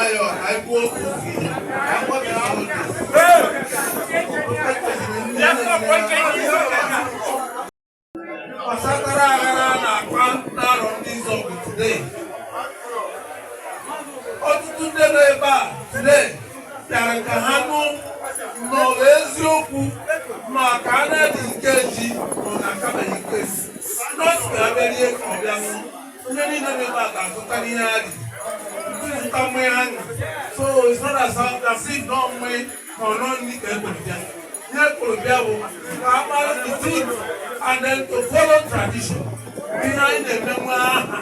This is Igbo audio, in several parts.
Nwayọọ, ka anyị kwuo otu ụzọ ihe. Ka m gwa gị all this. Ekwesịrị ndị gbasatara aghara a na-akpa n'arọ ndị Izuogu today. Ọtụtụ ndị nọ ebe a today bịara ka ha nụ ma ọ bụ eziokwu ma ka a na-eji nke ji ma ọ na-akabeghị nke ji. Nọọsụ ga-abịa ka ọ bịa nụ. Onye niile nọ ebe a ga-azụtara ihe ha ji. Zụta mmanya ha ṅụrụ. So it's not as if nọ mmanya ma ọ nọ nri ka ekwere bịa. Ihe ekwere bịa bụ ka a mara the truth and then to follow tradition. Ihe anyị na-eme nwa aha.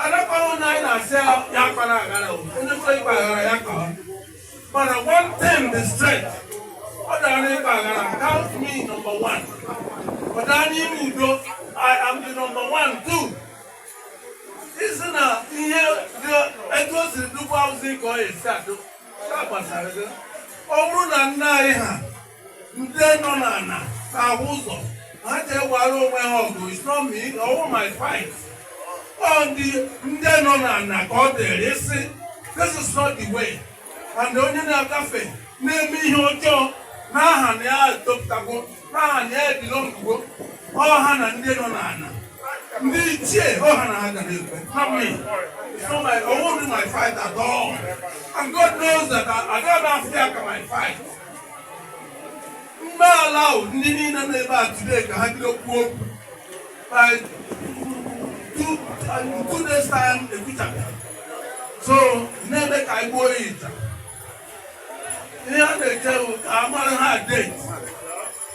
Adakwaghị onye anyị na-asị ya akpara aghara o. Onye chọrọ ịkpa aghara ya kpawa. Mana one thing dị straight. Ọ dara n'ịkpa aghara, count me number one. Ọ dara n'ime udo, I am the number one too. Isi na ihe dị etu o siri dukwu awụsị ka ọ esi adụ ka gbasara gị. Ọ bụrụ na nna anyị ha ndị nọ n'ala na-ahụ ụzọ ha ji ewara onwe ha ọgụ, it's not me, ọwụ my fight. Ọ ndị nọ n'ala ka ọ dịrị isi, "This is not the way." And onye na-agafe na-eme ihe ọjọọ n'aha na ya etopụtago, n'aha na ya ebelonggo, ọha na ndị nọ n'ala, ndị ichie ọha na ha gara ekwe, not me. It's not my, I won't do my fight at all, and God knows that I don't have fear ka my fight. Mgbe ala ahụ ndị niile nọ ebe a today ka ha bido kwuo okwu by 2 days time ekwuchabeghị. So na-eme ka anyị gbuo ya ịja. Ihe a na-eche bụ ka a mara ha date.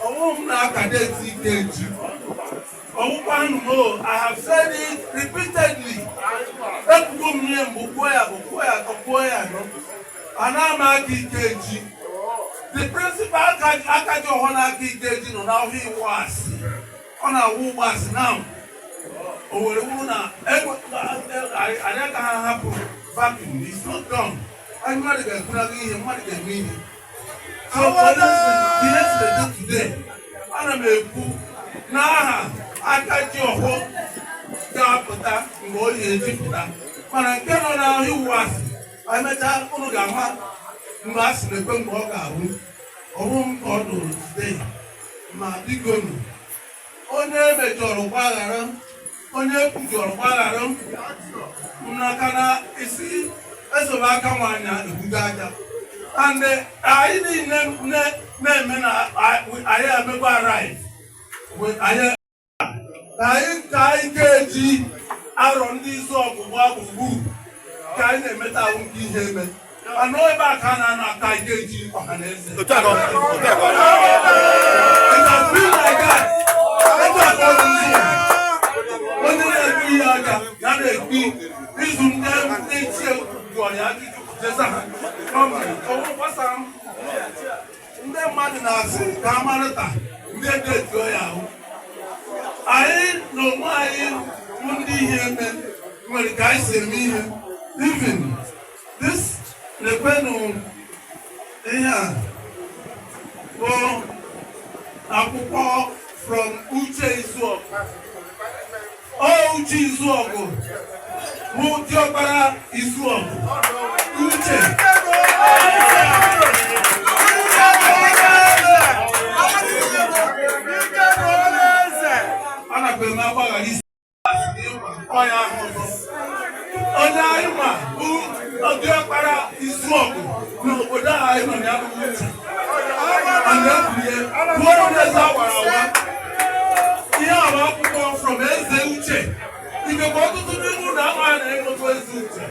Ọwụ m na-aka date ike echi ọwụkwa nnụ. I have said it repeatedly. Ekwugo m ihe mbụ, kwuo ya bụ kwuo ya atọ, kwuo ya anọ, ana m aka ike echi. The principal aka ji ọhọ n'aka ike eji nọ n'ahụ iwu asị ọ na-awụ ụgbọ asị now. O were wuru na anyị aka ha hapụ vacuum. It's not done. Anyị mmadụ ga-ekwurago ihe mmadụ ga-eme ihe. So for this, ihe si dị today, ana m ekwu n'aha aka ji ọhọ ga-apụta mgbe ọ ga-eji pụta, mana nke nọ n'ahụ iwu asị emechaa, unu ga-ama mgbe a sị na-ekwe mgbe ọ ga-ahụ ọwụ m ka ọ dụrụ today. Ma bikonu, onye emejọrọ gbaghara, onye ekwujọrọ gbaghara n'aka na isi esobe aka nwaanyị ebugo aja. And anyị niile na-eme na anyị emekwa arrive anyị ka anyị ka anyị ga-eji arọ ndị Izuogu gbaa gburugburu ka anyị na-emeta ahụ nke ihe eme anọ ebe a ka a na-anọ aka anyị ga-eji ọha na eze. Otu a ka otu a ka ọ dị. It has been like that. Etu a ka ọ dị nzu. Onye na-ekwu ihe aka ya na-ekwu izu ndị ichie jụọ ya ajụjụ jeza ha. Ọwụ gbasara m. Ndị mmadụ na-asị ka a marịta ndị edetuo ya ahụ. Anyị na onwe anyị bụ ndị ihe eme nwere ka anyị si eme ihe. Even this na-ekwenụ ihe a bụ akwụkwọ from Uche Izuogu. Ọ Uche Izuogu bụ diọkpara Izuogu. Uche. Anakwa eme agbaghara isi ọya ahụ ọzọ. Onye anyị ma bụ diọkpara Izuogu n'obodo a anyị nọ na ya bụ Uche. A na-ekwulie kwuo onye eze awara awa. Ihe a bụ akwụkwọ from Eze Uche. Ikekwe ọtụtụ n'ime ụlọ amaghị na enwekwa Eze Uche.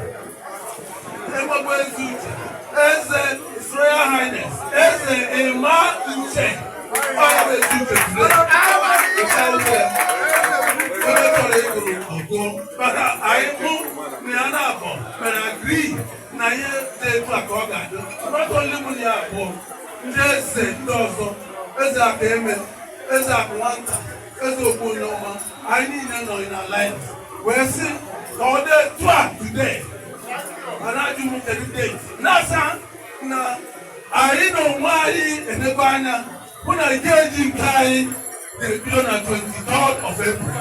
Enwekwa Eze Uche. Eze His Royal Highness Eze Emma Uche. Ọ ya bụ Eze Uche today. Nke akwụkwọ ya. Onye chọrọ ịgụrụ ọgụọ. Maka anyị hụ na ya na-abọ mere agree na ihe dị etu a ka ọ ga-adị. Not only mụ na ya abụọ, ndị eze ndị ọzọ, eze aka eme, eze akụ nwata, eze okpu onye ọma, anyị niile nọ in alliance wee sị ka ọ dị etu a today. Mana ajụ m kedu date na-asa na anyị na onwe anyị enekwa anya hụ na ike eji nke anyị ga-ebido na 23rd of April.